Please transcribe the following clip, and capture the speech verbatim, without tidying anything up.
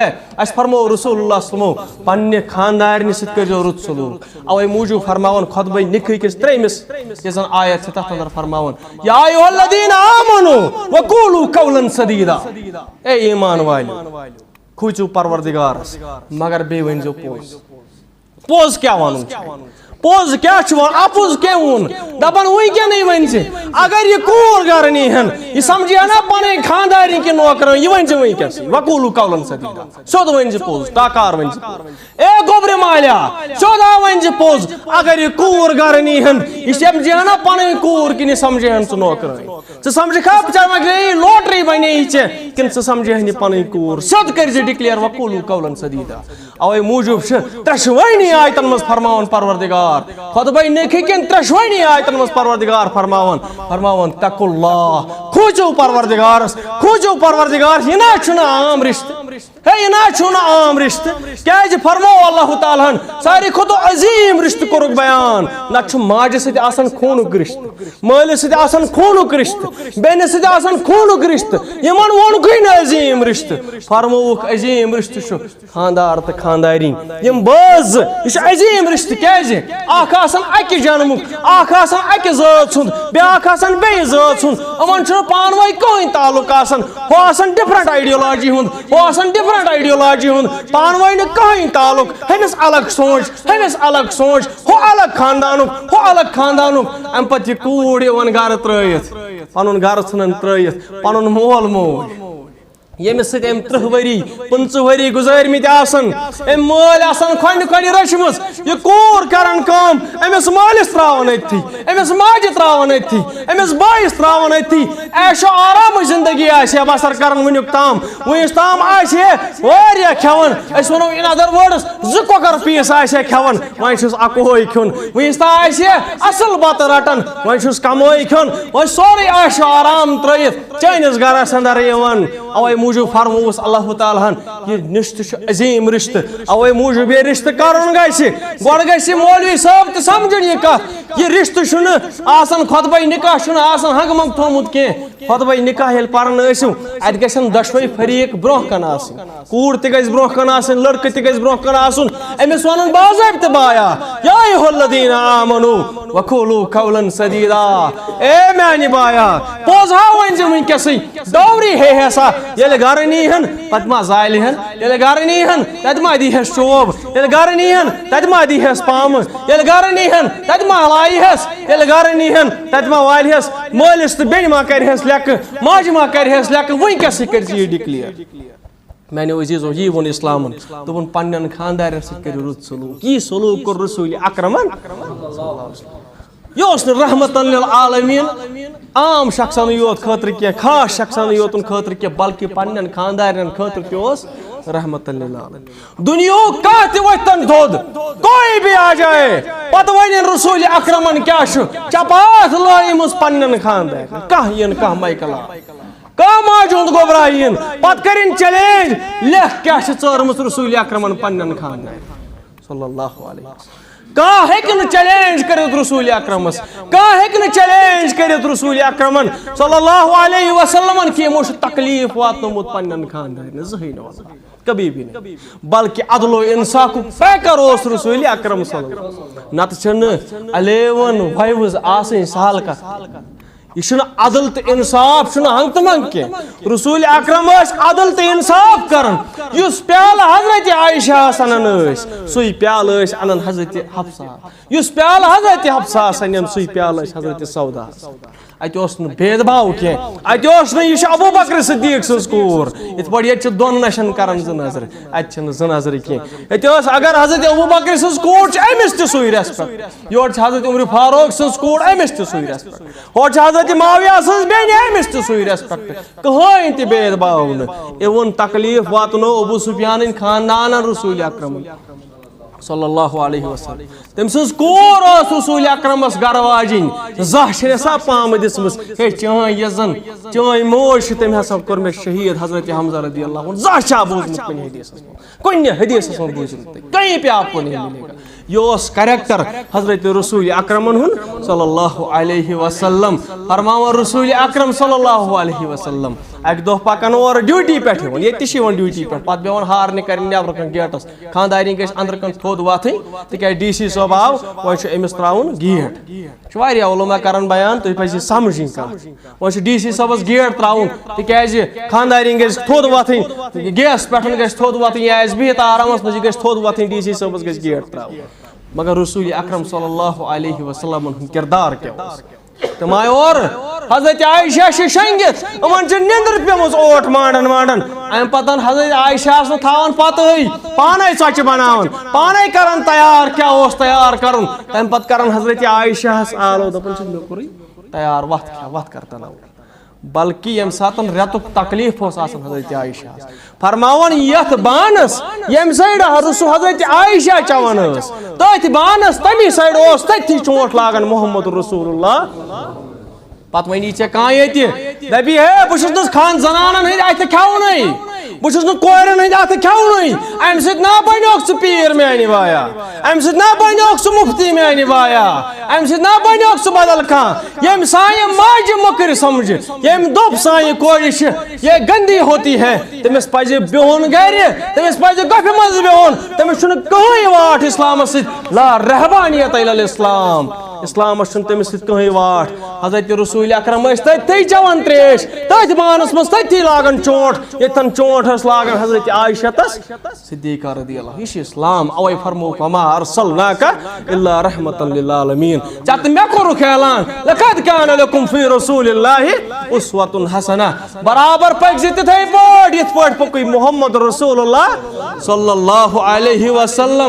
اَسہِ فرموو رسول اللہ صلی اللہ علیہ وسلمو، پننہِ خاندارنہِ سۭتۍ کٔرۍزیو رُت سلوٗک۔ اوے موٗجوٗب فرماوان خطبہ نکاح کِس ترٛیٚیمِس، یۄس زن آیت چھِ تتھ اندر فرماوان، یا ایھا الذین آمنوا وقولوا قولا سدیدا۔ اے ایمان والو، کھوٗژِو پروردگارس، مگر بیٚیہِ ؤنۍزیو پوٚز۔ پوٚز کیٛاہ وَنُن چھُ؟ پوٚز کیٛاہ چھُ وَنُن؟ اَپُز کیٛاہ ووٚن؟ دَپان وٕنکیٚنٕے ؤنۍ زِ، اگر یہِ کوٗر گَرٕ نیٖہَن، یہِ سَمجھی ہا نا پَنٕنۍ خانٛدارِنۍ کِنہٕ نوکرٲنۍ، یہِ ؤنۍ زِ وٕنکیٚنسٕے۔ وَقوٗلُوا قَوْلًا سَدیٖدًا۔ سیوٚد ؤنۍ زِ پوٚز، ٹاکار ؤنۍ زِ پوٚز۔ اے گوٚبرِ مالیا، سیوٚد آ ؤنۍ زِ پوٚز۔ اگر یہِ کوٗر گَرٕ نیٖہَن، یہِ سَمجھی ہا نا پَنٕنۍ کوٗر کِنہٕ یہِ سَمجھی ہَن ژٕ نوکرٲنۍ؟ ژٕ سَمجھکھا بِچارٕ ما گٔیے لوٹری بَنے یہِ ژےٚ، کِنہٕ ژٕ سَمجھی ہَن یہِ پَنٕنۍ کوٗر؟ سیوٚد کٔرۍ زِ declare وَقوٗلُوا قَوْلًا سَدیٖدًا۔ اوے موٗجوٗب چھِ ترٛٮ۪شوٕنی آیتن منٛز فرماوان پروردگار، خطبہ نکاح کٮ۪ن ترٛٮ۪شوٕنی آیتن منٛز پروردگار فرماوان، فرماوان، "اتقوا اللہ"، کھوٗژِو پروردگارس، کھوٗژِو پروردگارس، یہِ نہ چھُنہٕ عام رشتہٕ۔ ہے، یہِ نہ چھُنہٕ عام رشتہٕ۔ کیازِ فرموو اللہ تعالیٰ ہن ساروی کھۄتہٕ عظیٖم رشتہٕ کوٚرُکھ بیان، نتہٕ چھُ ماجہِ سۭتۍ آسان خوٗنُک رشتہٕ، مٲلِس سۭتۍ آسان خوٗنُک رشتہٕ، بیٚنہِ سۭتۍ آسان خوٗنُک رشتہٕ، یِمن ووٚنکھٕے نہٕ عظیٖم رشتہٕ۔ فرمووُکھ عظیٖم رشتہٕ چھُ خاندار تہٕ خاندارِنۍ، یِم بٲژ زٕ، یہِ چھُ عظیٖم رشتہٕ۔ کیازِ؟ اکھ آسان اکہِ جنمُک، اکھ آسان اکہِ زٲژ ہُنٛد، بیٛاکھ آسان بیٚیہِ زٲژ ہُنٛد۔ یِمن چھُنہٕ پانہٕ ؤنۍ کٕہٕنۍ تعلق آسان۔ ہُہ آسان different ideology ہُنٛد، ہُہ آسان different ideology ہُنٛد، پانہٕ ؤنۍ نہٕ کٕہٕنۍ تعلق۔ ہُمِس الگ سونٛچ، ہُمِس الگ سونٛچ، ہُہ الگ خاندانُک، ہُہ الگ خاندانُک۔ اَمہِ پتہٕ یہِ کوٗر یِوان گرٕ ترٲیِتھ، پنُن گرٕ ژھٕنان ترٲیِتھ، پنُن مول موج۔ ییٚمِس سۭتۍ أمۍ ترٕٛہ ؤری، پٕنٛژٕہ ؤری گُزٲرمٕتۍ آسن، أمۍ مٲلۍ آسن کھۄنہِ کھۄنہِ رٔچھمٕژ، یہِ کوٗر کران کٲم، أمِس مٲلِس ترٛاوان أتھی، أمِس ماجہِ ترٛاوان أتھی، أمِس بٲیِس ترٛاوان أتھی۔ عیش و آرامٕچ زندگی آسہِ ہے بسر کران وٕنیُک تام، وٕنیُک تام آسہِ ہے واریاہ کھٮ۪وان، أسۍ وَنو in other words، زٕ کۄکر piece آسہِ ہے کھٮ۪وان، وۄنۍ چھُس اَکُے کھیوٚن۔ وٕنیُک تام آسہِ ہے اَصٕل بَتہٕ رَٹان، وۄنۍ چھُس کَمٕے کھیوٚن، وۄنۍ سورُے عیش و آرام ترٲیِتھ چٲنِس گرس اندر یِوان۔ اوے موٗجوٗب فرمووُس اللہ تعالیٰ ہن، یہِ رشتہٕ چھُ عظیٖم رشتہٕ۔ اوے موٗجوٗب یہِ رشتہٕ کرُن گژھِ، گۄڈٕ گژھِ مولوی صٲب تہِ سمجھُن یہِ کتھ۔ یہِ رشتہٕ چھُنہٕ آسان، خطبہ نکاح چھُنہٕ آسان ہنگہٕ منگہٕ تھوٚومُت کینٛہہ۔ خطبہ نکاح ییٚلہِ پران ٲسِو، اتہِ گژھن دۄشوے فریق برونٛہہ کنہِ آسٕنۍ۔ کوٗر تہِ گژھِ برونٛہہ کنہِ آسٕنۍ، لڑکہٕ تہِ گژھِ برونٛہہ کنہِ آسُن۔ أمِس ونُن باضٲبطہٕ، بایا، یا ایھا الذین آمنوا وقولوا قولا سدیدا۔ اے میانہِ بایا، پوٚز ہا ؤنۍ زِ وٕنکیٚسٕے، ڈوری ہے ہے سا، ییٚلہِ گرٕ نیٖہن، تتہِ ما زالہِ ہن؟ ییٚلہِ گرٕ نیٖہن، تتہِ ما دی ہس چوب؟ ییٚلہِ گرٕ نیٖہن، تتہِ ما دی ہس پامہٕ؟ ییٚلہِ گرٕ نیٖہن، تتہِ ما لایہِ ہس؟ ییٚلہِ گرٕ نیٖہن، تتہِ ما والہِ ہس؟ مٲلِس تہٕ بیٚنہِ ما کرِ ہس لیٚکہٕ؟ ماجہِ ما کرِ ہس لیٚکہٕ؟ وٕنکیٚسٕے کٔرۍ زِ یہِ declare۔ میانیو عزیزو، یی ووٚن اسلامن، دوٚپُن، پننٮ۪ن خاندارٮ۪ن سۭتۍ کٔرِو رُت سلوک۔ یی سلوک کوٚر رسول اکرمن۔ یہِ اوس نہٕ رحمتن للعالمین عام شخصن یوت خٲطرٕ کینٛہہ، خاص شخصن یوتن خٲطرٕ کینٛہہ، بلکہِ پننٮ۪ن خاندارٮ۪ن خٲطرٕ تہِ اوس رحمتن للعالمین۔ دُنیہُک کانٛہہ تہِ وۄتھِ تن تھوٚد، کوئی بھی آ جائے، پتہٕ ونن رسول اکرمن کیٛاہ چھُ، چپاتھ لٲیمٕژ پننٮ۪ن خاندارٮ۪ن، کانٛہہ یِن کانٛہہ مایکل آ۔ کانٛہہ ماجہِ ہُنٛد گوٚبرا یِن، پتہٕ کٔرِن challenge، لیکھ کیٛاہ چھِ ژٲرمٕژ رسول اکرمن پننٮ۪ن خاندارٮ۪ن۔ صلی اللہ علیہ وسلم۔ کانٛہہ ہیٚکہِ نہٕ challenge کٔرِتھ رسول اکرمس، کانٛہہ ہیٚکہِ نہٕ challenge کٔرِتھ رسول اکرمن صلی اللہ علیہ وسلمن کہِ یِمو چھُ تکلیف واتنومُت پننٮ۪ن خاندارٮ۪ن، زٕہٕے نہٕ واللہ، کبھی بھی نہیں۔ بلکہِ عدل و انصافُک پیکر اوس رسول اکرم صلی اللہ علیہ وسلم۔ نتہٕ چھنہٕ الیون wives آسٕنۍ سہل کتھ۔ یہِ چھُنہٕ عدل تہٕ انصاف چھُنہٕ ہنٛگ تہٕ منٛگ کینٛہہ۔ رسول اکرم ٲسۍ عدل تہٕ انصاف کران۔ یُس پیالہٕ حضرت عائشہ ہس انان ٲسۍ، سُے پیالہٕ ٲسۍ انان حضرت حفصہ۔ یُس پیالہٕ حضرت حفصہ ہس انان، سُے پیالہٕ ٲسۍ حضرت سودا ہس۔ اتہِ اوس نہٕ بید باو کینٛہہ۔ اتہِ اوس نہٕ، یہِ چھِ ابو بکر صدیق سٕنٛز کوٗر۔ یِتھ پٲٹھۍ ییٚتہِ چھِ دۄن نشن کران زٕ نظرٕ، اتہِ چھِنہٕ زٕ نظرٕ کینٛہہ۔ ییٚتہِ اوس، اگر حضرت ابو بکر سٕنٛز کوٗر چھِ، أمِس تہِ سُے respect۔ یورٕ چھِ حضرت عمر فاروق سٕنٛز کوٗر، أمِس تہِ سُے respect۔ ہورٕ چھِ حضرت معاویہ سٕنٛز بیٚنہِ، أمِس تہِ سُے respect۔ کٕہٕنۍ تہِ بید باو نہٕ۔ Even تکلیف واتنو ابو سفیانٕنۍ خاندانن رسول اکرمن صلی اللہ علیہ وسلم۔ تٔمۍ سٕنٛز کوٗر ٲس رسول اکرمس گرٕ واجِنۍ۔ زانٛہہ چھےٚ نہٕ سۄ پامہٕ دِژمٕژ، ہے چٲنۍ یۄس زن چٲنۍ موج چھِ، تٔمۍ ہسا کوٚر مےٚ شہیٖد حضرت حمزہ رضی اللہ عنہ۔ زانٛہہ چھا بوٗزمُت کُنہِ حدیثس منٛز؟ کُنہِ حدیثس منٛز بوٗزِو نہٕ تُہۍ، کہیں پہ آپ کو نہیں ملے گا۔ یہِ اوس کریکٹر حضرت رسول اکرمن ہُنٛد صلی اللہ علیہ وسلم۔ فرماوان رسول اکرم صلی اللہ علیہ وسلم، اکہِ دۄہ پکان اورٕ ڈیوٹی پٮ۪ٹھ یِوان، ییٚتہِ تہِ چھِ یِوان ڈیوٹی پٮ۪ٹھ، پتہٕ پٮ۪وان ہارنہِ کرٕنۍ نٮ۪برٕ کَنہِ گیٹس، خانٛدارِنۍ گژھِ أنٛدرٕ کَنہِ تھوٚد وۄتھٕنۍ، تِکیازِ ڈی سی صٲب آو، وۄنۍ چھُ أمِس ترٛاوُن گیٹ۔ چھِ واریاہ علماء کران بیان، تُہۍ پزِ یہِ سمجھِنۍ کتھ۔ وۄنۍ چھُ ڈی سی صٲبس گیٹ ترٛاوُن، تِکیازِ خانٛدارِنۍ گژھِ تھوٚد وۄتھٕنۍ، گیس پٮ۪ٹھ گژھِ تھوٚد وۄتھٕنۍ، یا آسہِ بِہِتھ آرامس منٛز، یہِ گژھِ تھوٚد وۄتھٕنۍ، ڈی سی صٲبس گژھِ گیٹ ترٛاوُن۔ مگر رسول اکرم صلی اللہ علیہ وسلمن ہُنٛد کردار کیٛاہ اوس؟ تِم آیہِ اورٕ، حضرت عائشہ چھِ شۄنٛگِتھ، یِمن چھِ نیٚنٛدٕر پیٚمٕژ، اوٹ مانڈان مانڈان۔ اَمہِ پتہٕ حضرت عائشہ ہس نہٕ تھاوان پتہٕے، پانے ژۄچہِ بناوان، پانے کران تیار، کیٛاہ اوس تیار کرُن۔ تَمہِ پتہٕ کران حضرت عائشہ ہس آلو، دپان چھِ، "مےٚ کوٚرُے تیار، وتھ کھےٚ، وتھ کر تناو۔" بلکہ ییٚمہِ ساتہٕ رٮ۪تُک تکلیف اوس آسان حضرت عائشہ ہس، فرماوان، یتھ بانس ییٚمہِ سایڈٕ رسو حضرت عائشہ چٮ۪وان ٲس، تٔتھۍ بانس تمی سایڈٕ اوس تٔتھی چونٛٹھ لاگان محمد رسول اللہ۔ پتہٕ ونی ژےٚ کانٛہہ ییٚتہِ، دپی، "ہے، بہٕ چھُس نہٕ خان زنانن ہٕنٛدۍ اتھِ کھٮ۪ونٕے، بہٕ چھُس نہٕ کورٮ۪ن ہٕنٛدۍ اتھِ کھٮ۪ونٕے، امہِ سۭتۍ نا بنیوکھ ژٕ پیٖر میانہِ وایا، امہِ سۭتۍ نا بنیوکھ ژٕ مفتی میانہِ وایا، امہِ سۭتۍ نا بنیوکھ ژٕ بدل کانٛہہ۔ ییٚمہِ سانہِ ماجہِ مٔکٕرۍ سمجھِ، ییٚمہِ دوٚپ سانہِ کورِ چھِ یہ گندی ہوتی ہے، تٔمِس پزِ بِہُن گرِ، تٔمِس پزِ گۄپھِ منٛز بِہُن، تٔمِس چھُنہٕ کٕہٕنۍ واٹھ اسلامس سۭتۍ، لا رہبانیت الا الاسلام، اسلامس چھُنہٕ تٔمِس سۭتۍ کٕہٕنۍ واٹھ۔" حضرت رسول اکرم ٲسۍ تٔتھی چٮ۪وان تریش، تٔتھۍ بانس منٛز، تٔتھی لاگان چونٛٹھ، ییٚتٮ۪ن چونٛٹھ ٲس لاگان حضرت عائشہ تس۔ صدیقہ رضی اللہ، یہِ چھُ اسلام، اوے فرمووُکھ، "وما ارسلناک الا رحمتا للعالمین۔" ژےٚ تہٕ مےٚ کوٚرُکھ اعلان، "لقد کان لکم فی رسول اللہ اسوۃ حسنہ۔" برابر پٔکۍ زِ تِتھے پٲٹھۍ، یِتھ پٲٹھۍ پوٚکُے محمد رسول اللہ صلی اللہ علیہ وسلم۔